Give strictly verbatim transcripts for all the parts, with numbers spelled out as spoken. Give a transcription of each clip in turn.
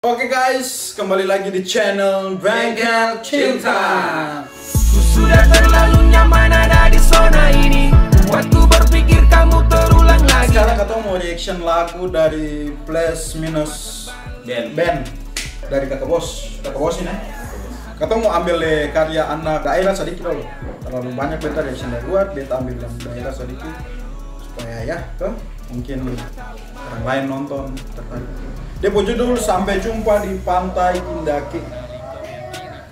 Oke guys, kembali lagi di channel Bengkel Cinta. Ku sudah terlalu nyaman ada di zona ini. Buatku berpikir kamu terulang lagi. Sekarang katong mau reaction lagu dari Plus Minus Band. Band. Dari Kaka Bos. Kaka Bos ini. Katong mau ambil, eh, karya anak daerah sadiki dolo. Terlalu banyak beta reaction dari luar, beta ambil yang daerah sadiki. Supaya ya, toh, mungkin orang lain nonton, tertarik. Dia pung judul Sampai Jumpa di Pantai Indake.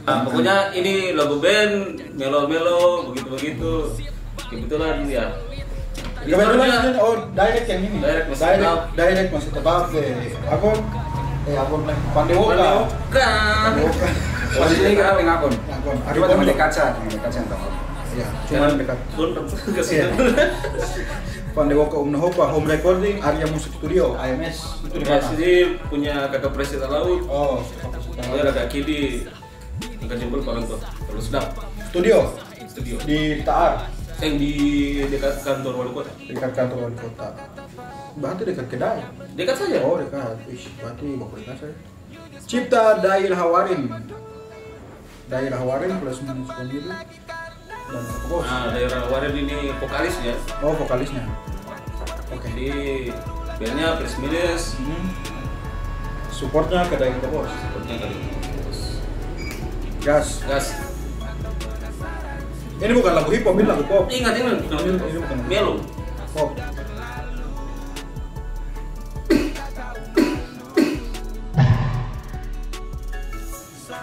Nah, pokoknya ini lagu band, melo-melo, begitu-begitu. Kebetulan ya. Kebetulan ini, oh, direct yang ini. Direct masih tetap. Direct masih tetap, eh, Agon, eh, Agon, eh, Pandewoka. Pandewoka. Pandewoka. Posisi ini kita dengan Agon. Agon. Coba teman dekat saja, teman dekat saja, teman. Iya, cuma dekat. Iya. Pandewoka Umnohopa Home Recording, Arya Music Studio, A M S. Itu di mana? Ini punya Kaka Presiden Laut. Oh, Kaka Presiden Laut. Dia ada Kaki di Angkat jempol par orang tua. Terus sedap. Studio? Studio. Di Taar? Yang di dekat kantor wali kota. Dekat kantor wali kota. Berarti dekat kedai? Dekat saja. Oh, dekat. Ih, berarti baku dekat saja. Cipta Dair Hawarin. Dair Hawarin Plus Minus Komedi. Dan Bos. Nah, Dair Hawarin ini vokalisnya. Oh, vokalisnya. Oke. Jadi, bandnya Plus Minus. Hmm. Supportnya ke Daeng Bos. Supportnya ke Daeng Bos. Gas. Gas. Ini bukan lagu hip hop, ini lagu pop. Ingat, ini bukan hip hop. Ini bukan. Melo. Pop.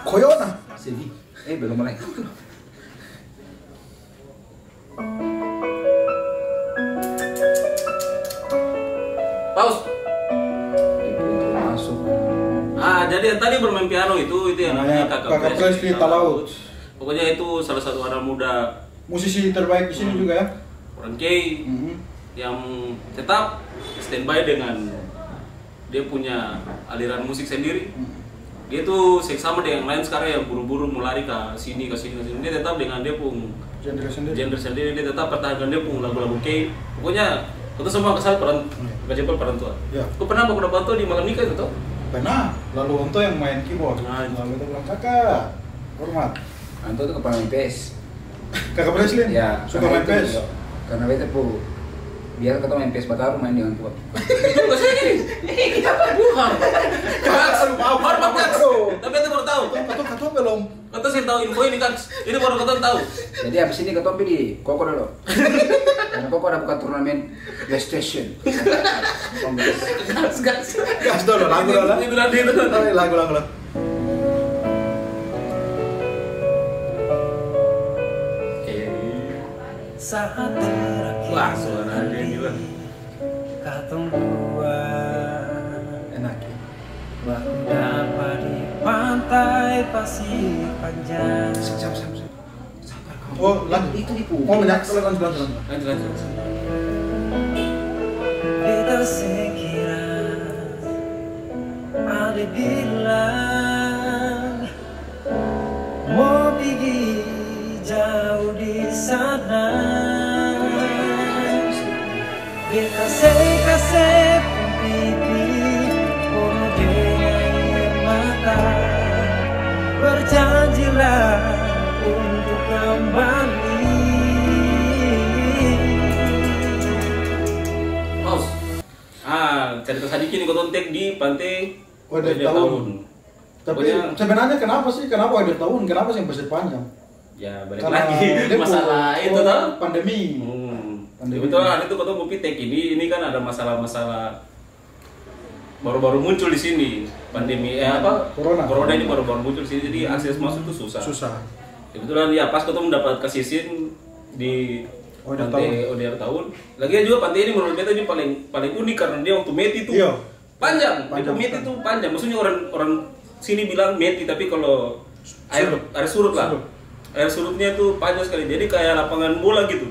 Koyona. Sini. Eh, belum mulai. Paus. Itu, itu masuk. Ah, jadi yang tadi bermain piano itu, itu yang namanya Kakak Kakak Pres Pres di Talaut. Talaut. Pokoknya itu salah satu anak muda. Musisi terbaik di sini juga ya? Orang K yang tetap standby dengan dia punya aliran musik sendiri. Hmm. Dia tuh seng sama deng yang lain skarang yang buru-buru mo lari ka sini, ka sini, ka sini. Dia tetap dengan dia pung genre sendiri. Genre sendiri, dia tetap pertahankan dia pung lagu-lagu K. Pokoknya, katong semua kasar paran-, iya, kacempol parantua. Iya. Ko pernah mo dapa antua di malam nikah itu, to? Pernah. Lalu antua yang main keyboard. Nah, lalu beta bilang, "Kaka, hormat." Antua tuh kepala M P S. Kaka Presiden? Ya, suka main P S? Karena beta pu, biasa katong main P S Bataru, main dengan kuat. Itu bahasa ini. Bukan. Kaks, aduh, maaf, maaf, Kaks. Aduh. Tapi beta baru tahu. Katong, katong, katong belum. Katong seng tahu info ini, Kaks. Ini baru katong tahu. Jadi habis ini katong pi di Koko dulu. Karena Koko ada buka turnamen PlayStation. Gas, gas. Gas dulu, lagu dulu. Ini, ini, ini, ini. Oh, lagu, lagu, lagu. Saat terakhir. Wah, suara dia juga. Katong dua. Enak, ya? Baru dapa di pantai pasir panjang. Siap, siap, siap, siap. Sabar, kawan. Oh, lanjut. Itu di punggung. Oh, lanjut, lanjut, lanjut, lanjut. Lanjut, lanjut, lanjut. Beta seng kira ada bilang mo pigi jauh di sana. Beta sei kase pung pipi, kono deng aer mata, berjanjilah untuk kembali. Paus. Ah, carita sadiki ni katong take di Pante Wader Taun. Tapi sebenarnya kenapa sih, kenapa Wader Taun, kenapa seng Pasir Panjang? Ya, balik lagi masalah itu, toh. Pandemi. Hmm. Pandemi. Kebetulan hari itu katong mau pi take ini, ini kan ada masalah-masalah baru-baru muncul di sini. Pandemi, eh, apa? Corona. Corona ini baru-baru muncul di sini, jadi akses masuk tuh susah. Susah. Kebetulan ya pas katong dapat kasih izin di Wader Taun. Pante Wader Taun. Lagi juga pante ini menurut beta juga paling, paling unik karena dia waktu meti tuh. Iya. Panjang, dia pung meti tuh panjang. Maksudnya orang, orang sini bilang meti, tapi kalau air, air surut lah. Air surutnya tuh panjang sekali. Jadi kayak lapangan bola gitu.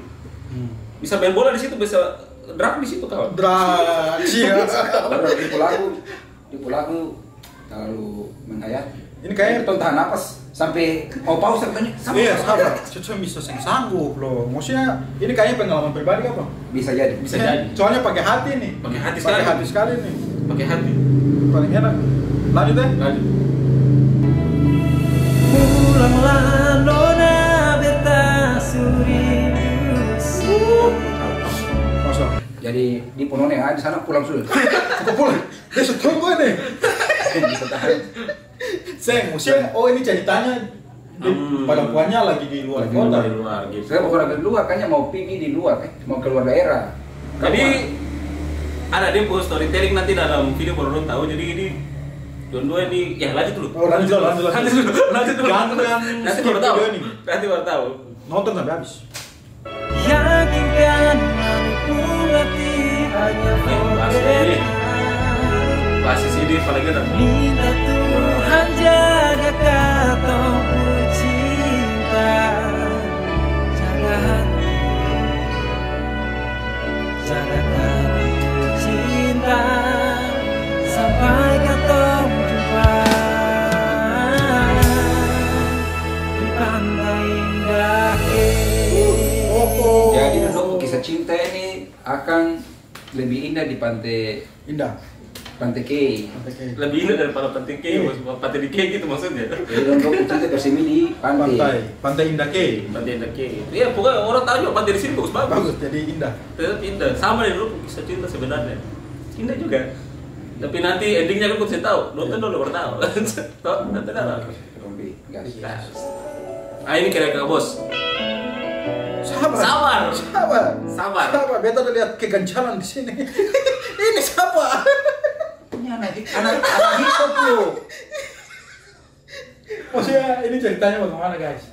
Hmm. Bisa main bola di situ, bisa drag di situ, kawan. Drag, iya. Baru di pelaku, di pelaku terlalu menghayati. Ini kayaknya tong tahan napas sampe mau paus, sampe tanya, "Sabar, iya, sabar." Cucu bisa seng sanggup loh. Maksudnya, ini kayaknya pengalaman pribadi apa? Bisa jadi. Bisa jadi. Soalnya pakai hati nih. Pakai hati sekali. Pakai hati sekali nih. Pakai hati. Paling enak. Lanjut, eh? Lanjut. Pulanglah nona, beta su rindu. Kosong. Jadi, dia pung nona yang ada di sana pulang sudah. Kok pulang? Dia su tunggu ini. Bisa tahan. Seng, maksudnya, oh, ini ceritanya di perempuannya lagi di luar kota. Lagi di luar, gitu. Saya bukan lagi di luar, kayaknya mau pigi di luar, eh, mau keluar daerah. Jadi, ada dia pung storytelling nanti dalam video baru dong tahu. Jadi, ini dua-dua ini, ya, lanjut dulu. Oh, lanjut dulu, lanjut dulu. Lanjut dulu, lanjut dulu. Jangan skip video ini. Nanti baru tahu. Nanti baru tahu. Nonton sampai habis. Yakinkan aku pung hati hanya. Eh, bass ini. Basis ini paling enak. Minta Tuhan jaga katong pung cinta, jaga hati, jaga katong pung cinta, sampai katong jumpa di Pantai Indah. Jadi, dong kisah cinta ini akan lebih indah di Pantai Indah. Pantai Kei. Pantai Kei. Lebih indah daripada Pantai Kei, iya. Maksud, Pantai di Kei gitu maksudnya. Jadi, dong, dong cinta versi ini di pantai. Pantai, Pantai Indah Kei. Pantai Indah Kei. Iya, pokoknya orang tahu juga pantai di sini bagus-bagus. Bagus, jadi indah. Tetap indah. Sama deh dulu kisah cinta sebenarnya. Indah juga. Tapi nanti endingnya kan kita tahu. Nonton dulu baru tahu. Toh, nonton dulu. Gas. Gas. Ah, ini kira-kira, Bos. Sabar. Sabar. Sabar. Sabar. Sabar. Beta udah lihat keganjalan di sini. Ini siapa? Ini anak, anak, anak hip hop, bro. Maksudnya, ini ceritanya bagaimana, guys?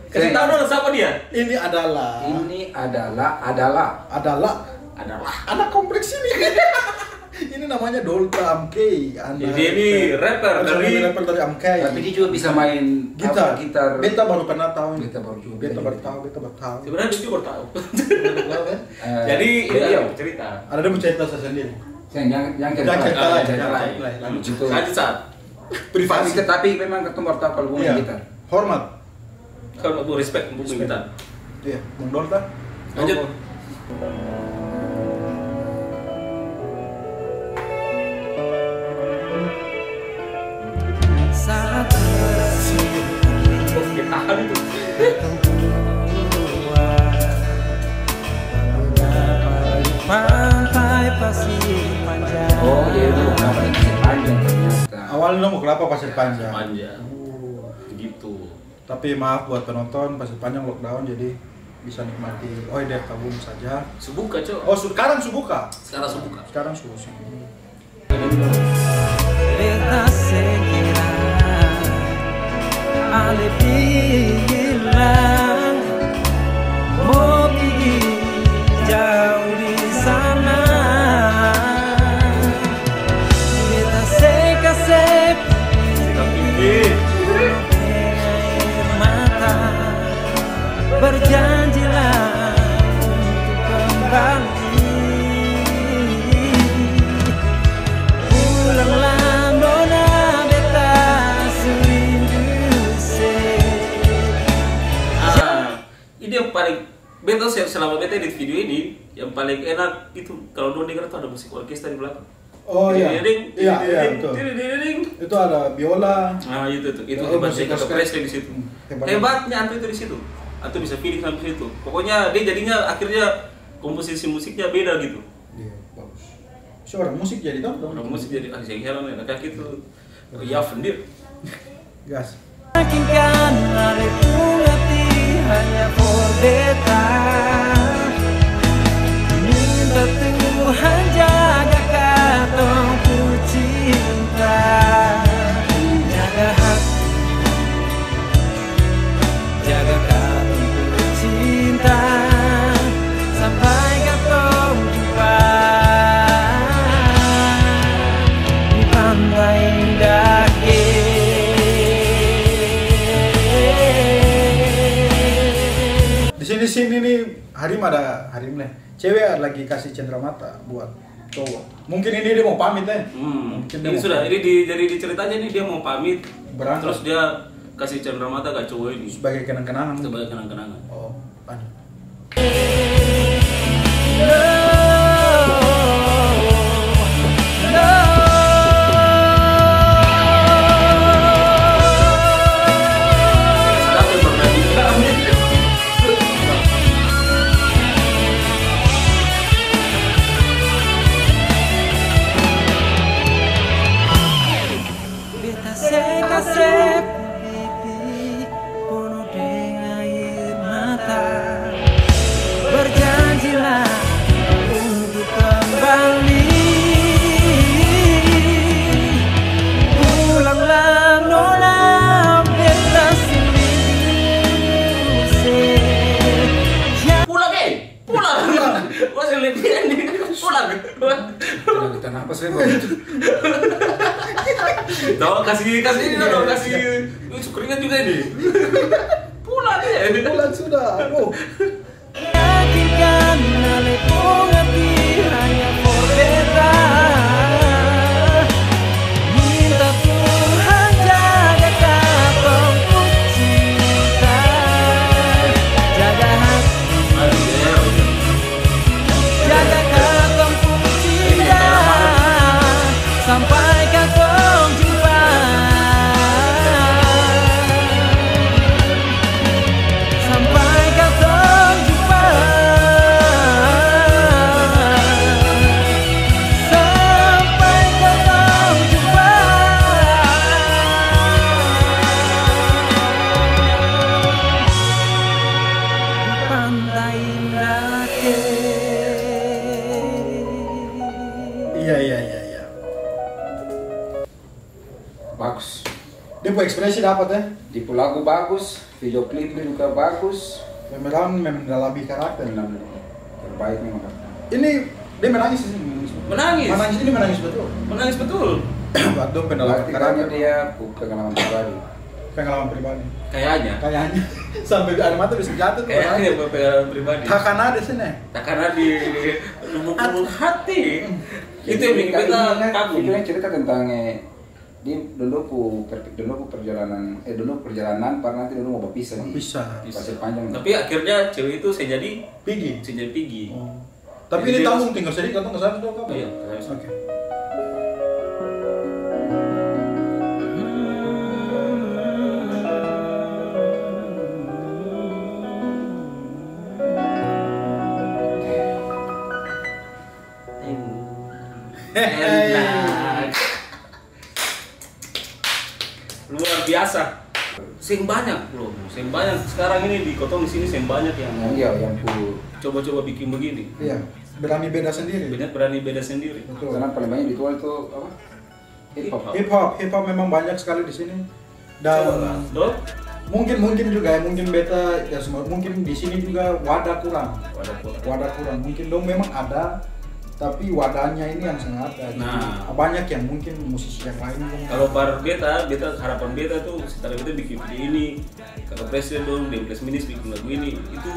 Kasih tahu dong siapa dia. Ini adalah. Ini adalah, adalah. Adalah. Adalah. Anak kompleks ini. Ini namanya Dolta Amkey, anak. Jadi, dia ini rapper dari, rapper dari Amkey. Tapi dia juga bisa main gitar. Apa, gitar. Beta baru pernah tahu ini. Beta baru juga. Beta baru tahu, beta baru tahu. Sebenarnya dia juga baru tahu. Baru tahu, kan? Eh, jadi, ini dia ada cerita. Ada dia punya cerita sendiri. Jangan, jangan, jangan cerita lain, jangan cerita lain. Jangan cerita lain. Lanjut. Gitu. Lanjut, Sat. Privasi. Tapi, tapi memang katong baru tahu kalau punya gitar. Hormat. Kalau mau respect, untuk kita. Iya, mundur, ta? Lanjut. Saat. Oke, tahan itu. Pantai Pasir Panjang. Oh, iya, itu kenapa di Pasir Panjang ternyata. Awalnya mau kelapa Pasir Panjang. Panjang. Begitu. Tapi maaf buat penonton, Pasir Panjang lockdown, jadi bisa nikmati Oi Der Kabum saja. Su buka, Cok. Oh, su-, sekarang su buka? Sekarang su buka. Sekarang su, su. Beta seng kira ale bilang mo pigi jauh di sana. Beta seng kase pigi. Air mata, berjanjilah untuk kembali. Pulanglah nona, beta su rindu se. Ah, ini yang paling, beta se-, selama beta edit video ini, yang paling enak itu kalau dong dengar tuh ada musik orkestra di belakang. Oh, iya. Ding, ding, ding, ding, ding, ding, ding. Iya, iya, betul. Itu ada biola. Ah, itu, itu. Itu hebatnya Anto Presco di situ. Hmm, hebat. Hebatnya Anto itu di situ. Anto bisa feeling sampai situ. Pokoknya dia jadinya akhirnya komposisi musiknya beda gitu. Iya, bagus. So, orang musik jadi tahu dong. Orang musik jadi, ah, seng heran ya. Nah, kayak gitu. Oh, iya, Fendir. Gas. Yakinkan ale pung hati hanya for beta. Minta Tuhan jaga katong pung cinta. Jaga hati, jaga katong pung cinta. Sampai katong jumpa di Pantai Indah. Di sini, sini nih, Harim ada, Harim nih. Cewek lagi kasih cendera mata buat cowok. Mungkin ini dia mau pamit, eh. Hmm. Mungkin dia mau pamit. Ini sudah, ini di, jadi diceritanya nih dia mau pamit. Berangkat. Terus dia kasih cendera mata ke cowok ini. Sebagai kenang-kenangan. Sebagai kenang-kenangan. Oh. Aduh. No, no. Sep pipi pono deng air mata. Berjanjilah untuk kembali. Pulanglah nona, beta sendiri. Pulang, eh! Pulang. Pulang. Masih lebih ini. Pulang. Pulang, kita napas, ya, Bang? Dong, kasih, kasih ini dong, kasih. Ini keringat juga ini. Pulang, ya. Pulang sudah. Aduh. Yakinkan, ale, pung hati hanya for beta. Minta Tuhan jaga katong pung cinta, jaga hati, jaga katong pung cinta, sampai katong jumpa, sampai katong jumpa. Sampai katong jumpa di Pantai Indah. Iya, iya, iya, iya. Bagus. Dia pung ekspresi dapat, ya? Dia pung lagu bagus, video klipnya juga bagus. Pemeran mendalami karakter. Benar, benar. Terbaik memang, Kak. Ini dia menangis di sini, menangis. Menangis. Menangis, ini menangis betul. Menangis betul. Waktu pendalaman karakter. Berarti dia pu-, pengalaman pribadi. Pengalaman pribadi. Kayaknya. Kayaknya. Sampai air mata bisa jatuh tuh. Kayaknya pengalaman pribadi. Takana di sini. Takana di lubuk-lubuk hati. Itu yang bikin beta kagum. Itu yang cerita tentang, eh, Di dong dua pu per-, dong dua pu perjalanan, eh, dong dua pu perjalanan, par nanti dong dua mo bapisah di pasir panjang. Bapisah. Tapi akhirnya cewek itu seng jadi pigi. Seng jadi pigi. Oh. Jadi dia tanggung, tinggal sadiki katong kasana dolo ka apa? Iya, kasana. Oke. Enak. Luar biasa. Seng banyak, bro. Seng banyak. Sekarang ini di kotong di sini seng banyak yang, iya, yang pu- coba-coba bikin begini. Iya. Berani beda sendiri. Bener, berani beda sendiri. Betul. Karena paling banyak dijual itu apa? Hip hop. Hip hop, hip hop memang banyak sekali di sini. Dan mungkin, mungkin juga ya, mungkin beta, ya, semua, mungkin di sini juga wadah kurang. Wadah kurang. Wadah kurang. Mungkin dong memang ada, tapi wadahnya ini yang seng ada. Jadi, nah, banyak yang mungkin musisi yang lain mungkin. Kalau par beta, beta, harapan beta tuh, setelah beta bikin video ini, kalau Presiden dong, deng Plus Minus bikin lagu ini, itu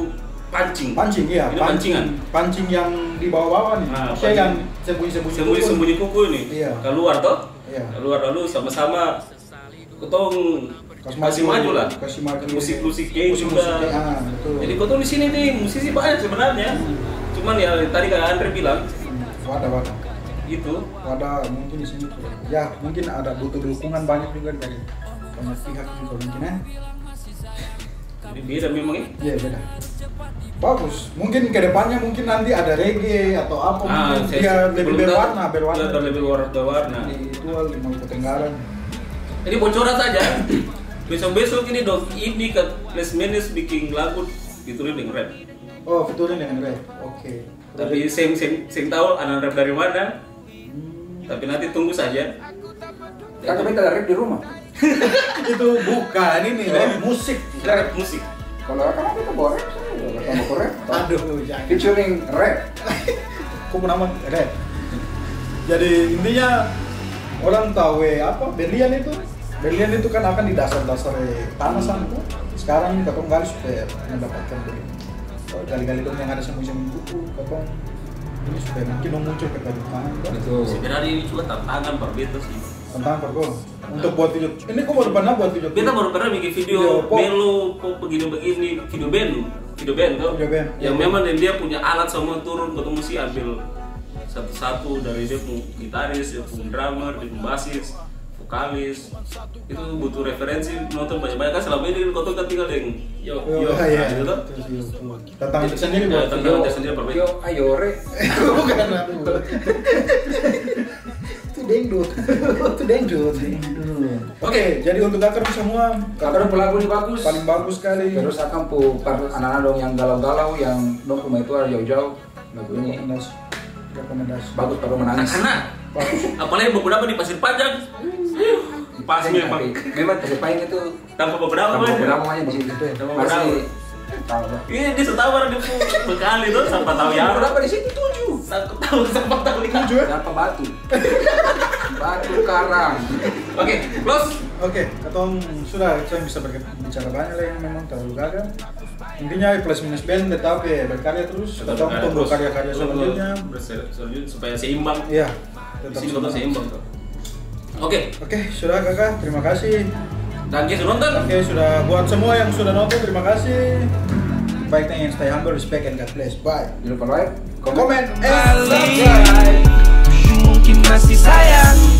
pancing. Pancing, iya. Ini pancingan. Pancing yang di bawah-bawah nih. Nah, maksudnya yang sembunyi-sembunyi kuku. Sembunyi-sembunyi kuku ini. Iya. Keluar toh? Iya. Keluar, lalu sama-sama katong kasi maju lah. Kasi maju. Musik-musik kayak gitu. Musik-musik juga. Ah, betul. Jadi katong di sini nih musisi banyak sebenarnya. Hmm. Cuman ya tadi kayak Andre bilang. Hmm. Wadah, wadah. Itu. Wadah mungkin di sini kurang. Ya, mungkin ada butuh dukungan banyak juga dari banyak pihak juga mungkin, ya. Jadi beda memang, ya? Iya, beda. Bagus. Mungkin ke depannya mungkin nanti ada reggae atau apa, ah, mungkin biar lebih berwarna, berwarna. Biar lebih berwarna. Di itu, di Maluku Tenggara. Ini bocoran saja. Besok-besok ini dong, ini ke Plus Minus bikin lagu featuring dengan rap. Oh, featuring dengan rap. Oke. Tapi seng, seng, seng tahu anak rap dari mana. Hmm. Tapi nanti tunggu saja. Kakak minta rap di rumah. Itu bukan ini, rap musik. Rap musik. Kalau kakak minta bawa rap, saya juga mau rap. Aduh, jangan. Featuring rap. Kok nama rap? Jadi intinya orang tahu, eh, apa, berlian itu. Berlian itu kan akan di dasar-dasar, eh, tanah sana tuh. Sekarang ini katong gali supaya mendapatkan berlian. Gali-gali dong yang ada sembunyi-sembunyi kuku, katong ini supaya mungkin dong muncul ke permukaan, kan? Betul. Sebenarnya ini juga tantangan par beta sih. Tantangan par beta. Tantangan. Untuk buat video. Ini kok baru pernah buat video klip? Beta baru pernah bikin video, video pop. Melo, pop begini-begini, video band. Video band, toh? Video band. Yang memang dan dia punya alat semua turun, katong mesti ambil satu-satu dari dia pung gitaris, dia pung drummer, dia pung basis, vokalis. Itu butuh referensi, nonton banyak-banyak. Kan selama ini kan kotong kan tinggal deng yo, yo, yo, iya, nah, gitu toh. Terus yo, yo. Tantangan tersendiri buat tantangan tersendiri, yo, yo, ayo, re. Bukan, aduh. Dangdut. Itu dangdut. Oke, jadi untuk Kakak semua, Kakak pung lagu ini bagus. Paling bagus sekali. Terus akang pu par-, anak-anak dong yang galau-galau, yang dong pung maitua jauh-jauh, lagu ini rekomendasi. Rekomendasi. Bagus, baru menangis. Takana. Bagus. Apalagi baku dapa di Pasir Panjang. Pas memang. Tapi memang Pasir Panjang itu Tampa baku dapa, Tampa baku dapa aja di situ. Tampa baku dapa. Masih tahu. Iya, dia setahu orang dia pung bekali tuh, sampa tahu ya. Baku dapa di situ tujuh. Satu tahun sampa tahu ya. Tujuh, ya? Dapa batu. Batu karang. Oke, close. Oke, katong sudah, saya bisa berke-, bicara banyak lagi, memang terlalu gaga. Intinya, Plus Minus Band tetap, ya, berkarya terus. Tetap berkarya terus. Katong tunggu karya-karya selanjutnya. Terus, terus, terus, supaya seimbang. Iya. Di sini katong seimbang tuh. Oke. Oke, sudah, Kakak, terima kasih. Danke su nonton. Oke, sudah, buat semua yang sudah nonton, terima kasih. Baik, thank you, stay humble, respect, and God bless. Bye. Jangan lupa like, comment, and subscribe. Mungkin masih sayang.